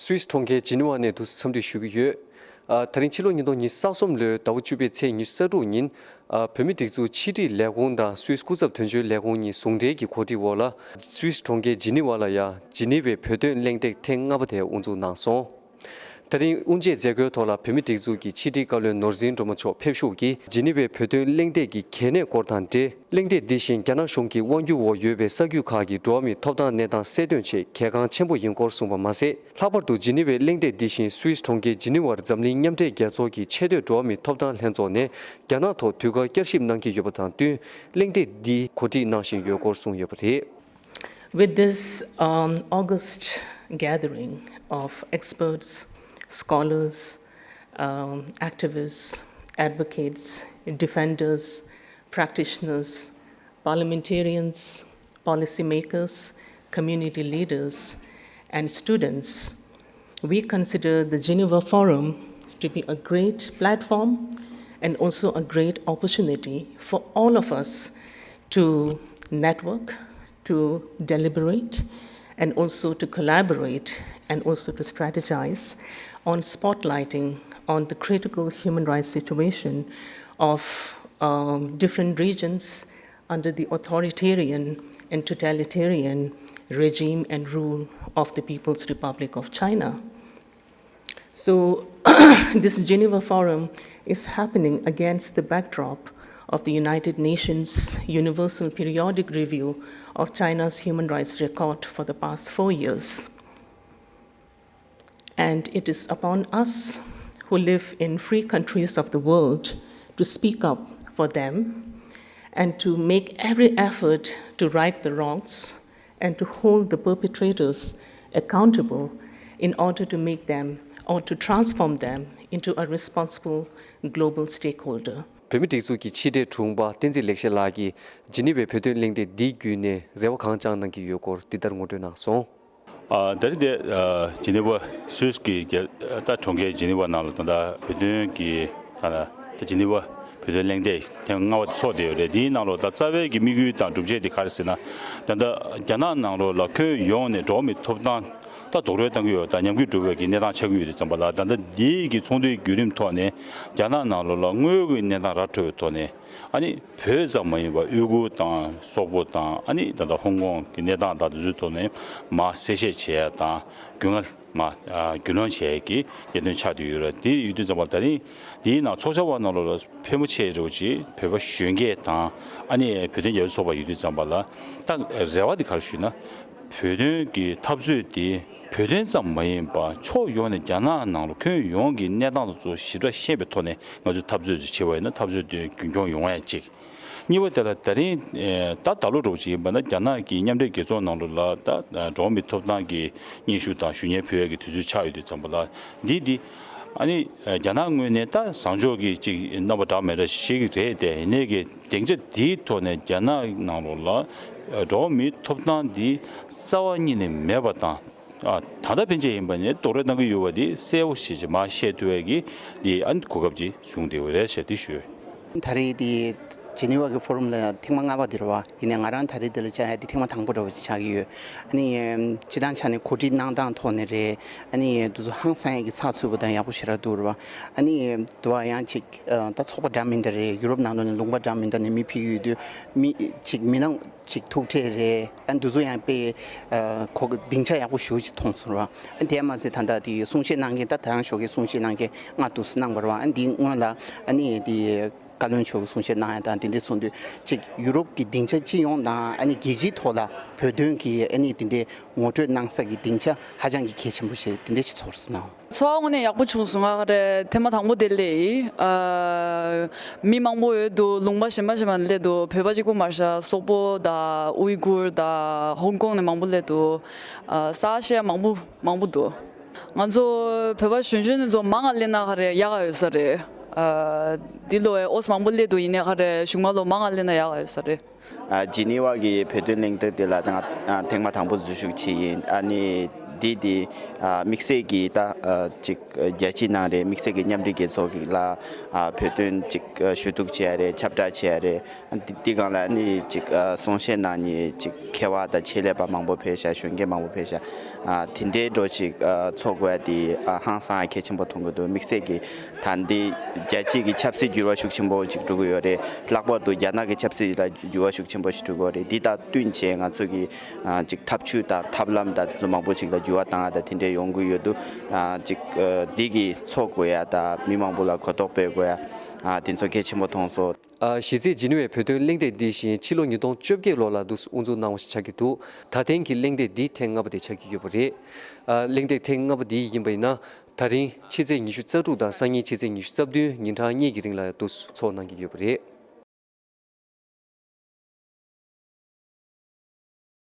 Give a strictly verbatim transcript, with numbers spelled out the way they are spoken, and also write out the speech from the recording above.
སུད་སི་གྲོང་ཁྱེར་ཇི་ནི་ཝ་ནས་དུ་འཚམས་འདྲི་ཞུ་གི་ཡོད། ཨ། ད་རིང་ཕྱི་ལོ་ཉིས་སྟོང་ཉི་ཤུ་རྩ་གསུམ་ལོའི་ཟླ་བ་བཅུ་པའི་ཚེས་ཉི་ཤུ་རྩ་དྲུག་ཉིན། ཨ། བོད་མིའི་སྒྲིག་འཛུགས་ཕྱི་དྲིལ་ལས་ཁུངས་དང་སུད་སི་སྐུ་ཚབ་དོན་གཅོད་ལས་ཁུངས་གཉིས་ཟུང་འབྲེལ་གྱི་གོ་སྒྲིག་འོག་ལ། སུད་སི་གྲོང་ཁྱེར་ཇི་ནི་ཝ་ལ་ཡང་ཇི་ནི་ཝའི་བོད་དོན་གླེང་སྟེགས་ཐེངས་ལྔ་པ་དེ་དབུ་འཛུགས་གནང་སོང་། ད་རིང་དབུ་འབྱེད་མཛད་སྒོའི་ཐོག་ལ་བོད་མིའི་སྒྲིག་འཛུགས་ཀྱི་ཕྱི་དྲིལ་བཀའ་བློན་ནོར་འཛིན་སྒྲོལ་མ་མཆོག་ཕེབས་བཞུགས་ཀྱིས་ཇི་ནི་ཝའི་བོད་དོན་གླེང་སྟེགས་ཀྱི་གལ་གནད་སྐོར་དང་འབྲེལ། གླེང་སྟེགས་འདི་བཞིན་རྒྱ་ནག་གཞུང་གི་དབང་སྒྱུར་འོག་ཡོད་པའི་ས་ཁུལ་ཁག་གི་འགྲོ་བ་མིའི་ཐོབ་ཐང་གནས་སྟངས་གསལ་སྟོན་ཆེད་གལ་འགངས་ཆེན་པོ་ཡིན་སྐོར་གསུངས་པ་མ་ཟད། ལྷག་པར་དུ་ཇི་ནི་ཝའི་གླེང་སྟེགས་འདི་བཞིན་སུད་སི་གྲོང་ཁྱེར་ཇི་ནི་ཝར་འཛམ་གླིང་མཉམ་འབྲེལ་རྒྱལ་ཚོགས་ཀྱི་ཆེས་མཐོའི་འགྲོ་བ་མིའི་ཐོབ་ཐང་ལྷན་ཚོགས་ནས་རྒྱ་ནག་ཐོག་དུས་བཀག་བསྐྱར་ཞིབ་གནང་གི་ཡོད་པ་དང་བསྟུན། གླེང་སྟེགས་འདི་གོ་སྒྲིག་གནང་བཞིན་ཡོད་སྐོར་གསུངས་ཡོད་པ་རེད། With this um, august gathering of experts, scholars, um, activists, advocates, defenders, practitioners, parliamentarians, policymakers, community leaders, and students, we consider the Geneva Forum to be a great platform and also a great opportunity for all of us to network, to deliberate, and also to collaborate and also to strategize on spotlighting on the critical human rights situation of um, different regions under the authoritarian and totalitarian regime and rule of the People's Republic of China. So, this Geneva Forum is happening against the backdrop of the United Nations Universal Periodic Review of China's human rights record for the past four years. And it is upon us who live in free countries of the world to speak up for them and to make every effort to right the wrongs and to hold the perpetrators accountable in order to make them or to transform them into a responsible global stakeholder. བོད་མིའི་སྒྲིག་འཛུགས་ཀྱི་ཕྱི་དྲིལ་དྲུང་པ་བསྟན་འཛིན་ལེགས་བཤད་ལགས་ཀྱིས་ཇི་ནི་ཝའི་བོད་དོན་གླེང་སྟེགས་འདིའི་བརྒྱུད་ནས་རེ་བ་གང་བཅངས་གནང་གི་ཡོད་སྐོར་འདི་ལྟར་ངོ་སྤྲོད་གནང་སོང་། ཨ། ད་རེས་འདི་ཨ་ཇི་ནི་ཝ་སུད་སི་གི་རྒྱལ་ད་གྲོང་ཁྱེར་ཇི་ནི་ཝ་ནང་ལ་ད་ལྟ་བོད་དོན་གྱི་ད་ལ་ད་ཇི་ནི་ཝ་བོད་དོན་གླེང་སྟེགས་ཐེངས་ལྔ་པ་དེ་ཚོགས་བསྡད་ཡོད་རེད། དེའི་ནང་ལོགས་ད་རྩ་བའི་གི་དམིགས་ཡུལ་དང་སྒྲུབ་བྱེད་དེ་ག་རེ་ཟེར་ན། ད་ལྟ་རྒྱ་ནག་ནང་ལོགས་ལ་ཁྱོན་ཡོངས་ནས་འགྲོ་བ་མིའི་ཐོབ་ཐང་ད་རྡོག་རོལ་བཏང་གི་ཡོད། ད་ཉམས་རྒུད་འགྲོ་བའི་གི་གནས་སྟངས་ཆགས་ཀྱི་ཡོད་དུས་ཙམ་པ་ལ། ད་ལྟ་འདིའི་གི་ཚོགས་འདུའི་བརྒྱུད་རིམ་ཐོག་ནས་རྒྱ་ནག་ནང་ལོགས་ལ་དངོས་ཀྱི་གནས་སྟངས་ར་འཕྲོད་པའི་ཐོག་ནས། ཨ་ནི་བོད་ཙམ་མ་ཡིན་པར་ཨུ་ཁུག་དང་སོག་པོ་དང་། ཨ་ནི་ད་ལྟ་ཧོང་ཀོང་གི་གནས་སྟངས་དང་དེ་ཚོའི་ཐོག་ནས་མར་གསལ་བཤད་བྱེད་ཡ་དང་། རྒྱུས་མངའ་མར་རྒྱུས་ལོན་བྱེད་ཡ་གི་ལས་དོན་ཆགས་བསྡད་ཡོད་རེད། དེ་ཡོད་དུས་ཙམ་པ་ད་རིང་འདིའི་ནང་ཚོགས་བཅར་བ་ནང་ལོགས་ལ་ཕལ་མོ་ཆེ་རེད་ཅིག་བོད་པ་གཞོན་སྐྱེས་དང་། ཨ་ནི་བོད་དོན་རྒྱབ་སྐྱོར་ཚོགས་པ་ཡོད་དུས་ཙམ་པ་ལ། ད་རེ་བ་འདི་ག་རེ་ཞུས་ན། བོད་དོན་གྱི་འཐབ་རྩོད་འདི་བོད་དོན་ཙམ་མ་ཡིན་པར་ཕྱོགས་ཡོངས་ནས་རྒྱ་ནག་ནང་ལ་ཁྱོན་ཡོངས་ཀྱི་གནས་སྟངས་དེ་ཚོ་ཞིབ་ཕྲ་ཤེས་པའི་ཐོག་ནས་ང་ཚོས་འཐབ་རྩོད་ཅིག་བྱེད་པ་ཡིན་ན་འཐབ་རྩོད་དེ་རྒྱུན་འཁྱོངས་ཡོང་ཡ་གཅིག་གཉིས་པ་དེ་ལ་ད་རིང་ཨེ་ད་ད་ལོ་འདྲ་བོ་ཅིག་ཡིན་པ་ན། རྒྱ་ནག་གི་མཉམ་འབྲེལ་རྒྱལ་ཚོགས་ནང་ལོགས་ལ་ད་འགྲོ་བ་མིའི་ཐོབ་ཐང་གི་སྙན་ཞུ་དང་ཞུ་སྙན་ཕུལ་ཡ་གི་དུས་ཚོད་ཆགས་ཡོད་དུས་ཙམ་པ་ལ། འདི་འདི་ཨ་ནི་རྒྱ་ནག་ངོས་ནས་ད་བཟང་ཕྱོགས་ཀྱི་ཅིག་རྣམ་པ་འདྲ་མི་འདྲ་ཞིག་རེད་དེ། ཡིན་ནའི་གི་སྡིངས་ཆ་འདིའི་ཐོག་ནས་རྒྱ་ནག་ནང་ལོགས་ལ་འགྲོ་བ་མིའི་ཐོབ་ཐང་འདི་རྩ་བ་ཉིད་ནས་མེད་པ་དང་། ཨ། ད་ལྟ་ཕན་ཆད་ཡིན་པ་ནས་རྡོག་རོལ་བཏང་གི་ཡོད་པ་འདི་གསལ་པོ་ཞེ་ཅིག་མར་བཤད་ཐུབ་པའི་གི་འདི་ཨ་ནི་གོ་སྐབས་ཅིག་བྱུང་བསྡད་ཡོད་རེད་ཟེར་འདི་ཞུ། ད་རེས་འདི་ཇི་ནི་ཝ་གི་ཕོ་རམ་ལ་ཐེངས་མ་ལྔ་པ་འདི་རེད་བ། ཡིན་ནའི་ང་རང་ད་རེས་འདི་ལ་བཅར་ཡ་འདི་ཐེངས་མ་དང་པོ་འདྲ་བོ་ཅིག་ཆགས་ཀྱི་ཡོད། ཨ་ནི་སྤྱི་བཏང་ཆ་ནས་གོ་སྒྲིག་གནང་སྟངས་ཐོག་ནས་རེད། ཨ་ནི་འདི་ཚོ་ཧང་སང་ཡ་གི་ཚགས་ཚུད་པོ་དང་ཡག་པོ་ཞེ་དྲག་འདུག་རེད་བ། ཨ་ནི་འདི་བ་ཡང་ཅིག་ད་ཚོགས་པ་འདྲ་མི་འདྲ་རེད། ཡུ་རོབ་ནང་ལོགས་ནས་ལུང་པ་འདྲ་མི་འདྲ་ནས་མི་ཕེབས་ཀྱི་ཡོད་དུས་མི་ཅིག་མི་ནང་ཅིག་ཐུག་འཕྲད་རེད། ཨ་འདི་ཚོ་ཡང་དཔེ་ཨ་གོ་སྡིངས་ཆ་ཡག་པོ་ཞེ་པོ་ཅིག་མཐོང་སོང་ར། ཨ་དེ་མ་ཟད་ད་ལྟ་དེ་གསུང་བཤད་གནང་མཁན་ད་ད་རང་ཞོགས་ཀྱི་གསུང་བཤད་གནང་མཁན་ལྔ་དུ་གནང་བ་ར། ཨ་འདིའི་སྔོན་ལ་ཨ་ནི་དེ་བཀའ་བློན་མཆོག་གི་གསུང་བཤད་གནང་ཡ་དང་དེ་འདྲ་སོང་དུས་ཅིག་ཡུ་རོབ་ཀྱི་སྡིངས་ཆ་སྤྱི་ཡོངས་ནང་ཨ་ནི་རྒྱལ་སྤྱིའི་ཐོག་ལ་བོད་དོན་གྱི་ཨ་ནི་དེ་འདྲའི་ངོ་སྤྲོད་གནང་ས་ཀྱི་སྡིངས་ཆ་ཧ་ཅང་གི་གལ་ཆེན་པོ་ཞིག་དེ་འདྲ་ཞིག་ཚོར་སོང་ན། ཚོར་བ་དངོས་གནས་ཡག་པོ་བྱུང་སོང་། ང་ག་རེ་ཐེངས་མ་དང་པོ་དེ་སླེབས་ཡིན། ཨ་མི་མང་པོ་ཡོད་འདུག་ལུང་པ་གཞན་པ་གཞན་པ་ནས་སླེབས་འདུག་བོད་པ་གཅིག་པོ་མ་རེད་ཤག་སོག་པོ་དང་ཨུའི་གུར་དང་ཧོང་ཀོང་ནས་མང་པོ་སླེབས་འདུག་ཨ་ས་ཨ་ཤི་ཡ་མང་པོ་མང་པོ་འདུག་ང་ཚོ་བོད་པ་གཞོན་གཞོན་ནས་ཚོ་མང་ང་སླེབས་ན་ག་རེ་ཡག་ག་ཡོད་ས་རེད། ཨ་འདི་ལོ་ཨེ་ཨོ་སི་མང་པོ་སླེབས་འདུག་ཡིན་ནའི་ག་རེ་གཞུག་མ་ལོ་མང་ང་སླེབས་ན་ཡག་ག་ཡོད་ས་རེད། ཨ་ཇི་ནི་ཝ་གི་བོད་དོན་གླེང་སྟེགས་དེ་ལ་ང་ཨ་ཐེངས་མ་དང་པོ་འཛུལ་ཞུགས་བྱས་ཡིན། ཨ་ནི་ དེ་དེ་ཨ་དམིགས་བསལ་གྱི་ད་ཨ་ཅིག་རྒྱལ་སྤྱིའི་ནང་རེད། དམིགས་བསལ་གྱི་མཉམ་འབྲེལ་རྒྱལ་ཚོགས་ཀྱི་ལ་ཨ་བོད་དོན་ཅིག་ཨ་ཞུ་གཏུག་བྱེད་ཡ་རེད། ཁྱབ་བསྒྲགས་བྱེད་ཡ་རེད། འདི་འདི་སྒང་ལ་ནི་ཅིག་ཨ་གསུང་བཤད་གནང་མཁན་ཅིག་མཁས་པ་དང་ཆེད་ལས་པ་མང་པོ་ཕེབས་ཤག་གཞོན་སྐྱེས་མང་པོ་ཕེབས་ཤག་ཨ་དེ་འདྲའི་འགྲོ་ཅིག་ཨ་ཚོགས་དགོས་ཡ་དེ་ཨ་ཧང་སང་ཡ་གལ་ཆེན་པོ་མཐོང་གི་འདུག་དམིགས་བསལ་གྱི་ད་འདི་རྒྱལ་སྤྱིའི་གི་ཆབ་སྲིད་འགྱུར་བ་ཤུགས་ཆེན་པོ་ཅིག་འགྲོ་གི་ཡོད་རེད། ལྷག་པར་དུ་རྒྱ་ནག་གི་ཆབ་སྲིད་ལ་འགྱུར་བ་ཤུགས་ཆེན་པོ་ཞིག་འགྲོ་གི་ཡོད་རེད། འདི་དང་བསྟུན་བྱས་ང་ཚོ་གི་ཨ་ཅིག་ཐབས་ཇུས་དང་ཐབས་ལམ་དང་དེ་ཚོ་མང་པོ་ཅིག་ལ་འགྱུར་བ་བཏང་ཡ་དང་དེ་འདྲའི་ཡོང་གི་ཡོད་འདུག་ཨ་ཅིག་ཨ་འདི་གི་ཚོགས་དགོས་ཡ་དང་མི་མང་པོ་ལ་གོ་རྟོགས་སྤེལ་དགོས་ཡ་ཨ་དེ་ཚོ་གལ་ཆེན་པོ་མཐོང་སོང་། ཨ་གཞི་རྩའི་ཇི་ནི་ཝའི་བོད་དོན་གླེང་སྟེགས་འདི་བཞིན་ཕྱི་ལོ་ཉིས་སྟོང་བཅོ་བརྒྱད་ལོ་ལ་འདུག་སེ་དབུ་འཛུགས་གནང་བ་ཞིག་ཆགས་ཀྱི་འདུག་ད་ཐེངས་ཀྱི་གླེང་སྟེགས་འདི་ཐེངས་ལྔ་པ་དེ་ཆགས་ཀྱི་ཡོད་པ་རེད། ཨ་གླེང་སྟེགས་ཐེངས་ལྔ་པ་འདི་ཡིན་པ་ཡིན་ན། ད་རིང་ཕྱི་ཚེས་ཉི་ཤུ་རྩ་དྲུག་དང་སང་ཉིན་ཕྱི་ཚེས་ཉི་ཤུ་རྩ་བདུན་ཉིན་གྲངས་གཉིས་ཀྱི་རིང་ལ་འདུག་སེ་ཚོགས་གནང་གི་ཡོད་པ་རེད།